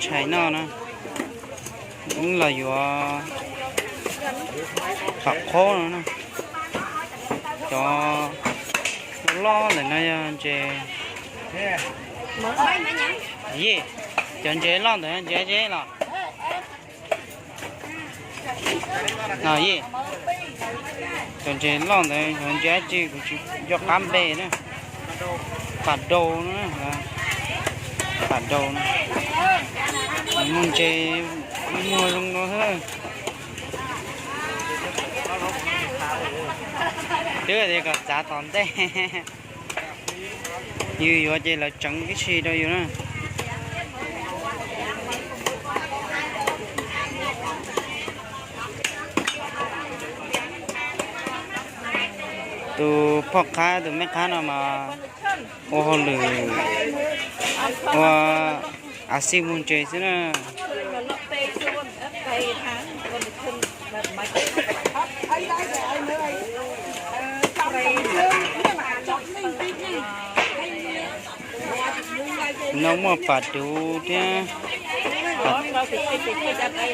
tshais noj na. Wb los yuav pam qhob no na. Cov loj ntawm no yog ntses. Yej, cov ntses loj ntawd ntses dab tsi los? No yej, cov ntses loj ntawd yog ntses dab tsi kuv tsis nco qab npe na. Pas dau na, pas dau na. Muaj ntses, muag zoo no xwb. Twb tias kom txav tom ntej. Yus yuav ces lawv tseev tib si rau yus na. Tus phoj qhab tus me qhab no mas ua hauj lwm ua a xij muag ntses xwb na. No muaj pas duv thiab,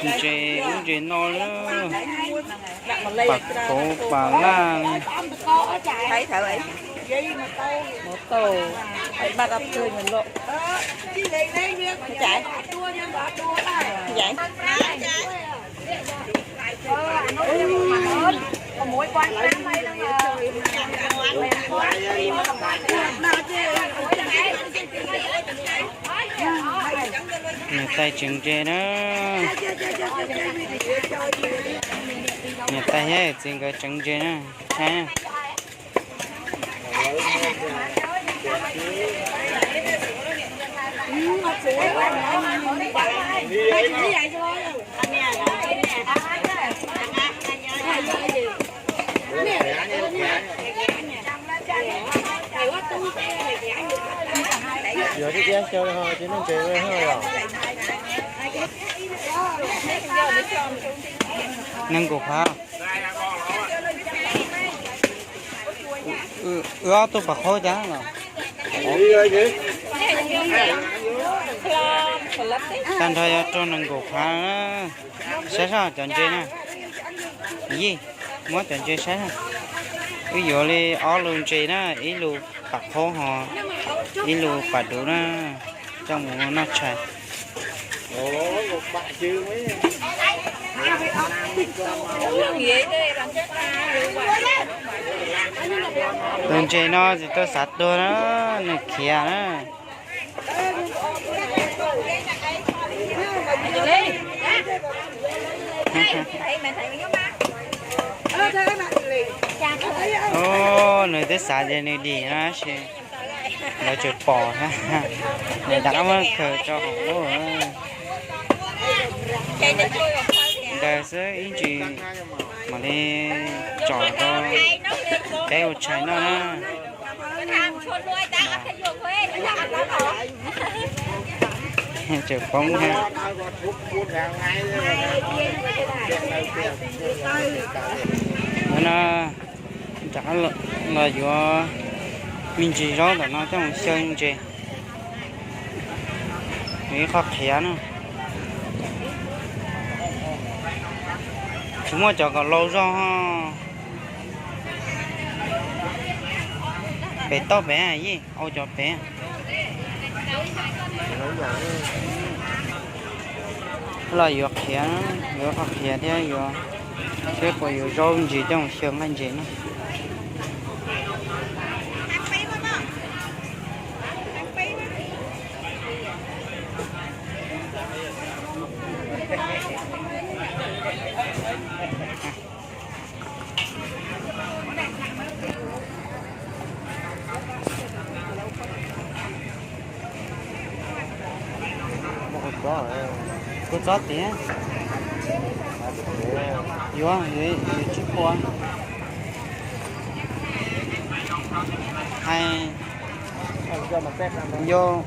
ntses ub ntses no lawm, pas kauv pas laj li. Niam tais tseev ntses na. Niam tais thiab txiv nkawd tseev ntses na. Saib na. Yuav tib iab xyaw ho tsis muaj ntses ua ho los. Nees nkaum phav. Wb ob tug pas qhaub cas los? Tag nrho yuav rau nees nkaum phav. Saib seb cov ntses na. Yij, muab cov ntses saib. Wb yuav li ob lus ntses na, ib lus pas qhaub ho ib lus pas duv na, coj mus noj tshais. Tus ntses no tsis tau xav tuag na, nws khiav na. Nws twb xav tias nws dim no tab sis lawv tseem pom thiab. Nws rov qab muab khaws rau hauv ub. Ntawd xwb ib ntsis mam li tsom rau peb ua tshais noj na. Tseem poob thiab. No, rov qab los yuav me ntsis zaub ntawm no coj mus xyaw ntses. Ib qho qhiav na. Tsis muaj cov kom lau zog. Pem toj pem yij, au cov pem. Los yuav qhiav, yuav qhov qhiav thiab yuav, seb puas yuav zaub ntsis coj mus xyaw nqaij ntses na. Kua txob tiag. Yuav, yuav tsib puas. Hais, yog,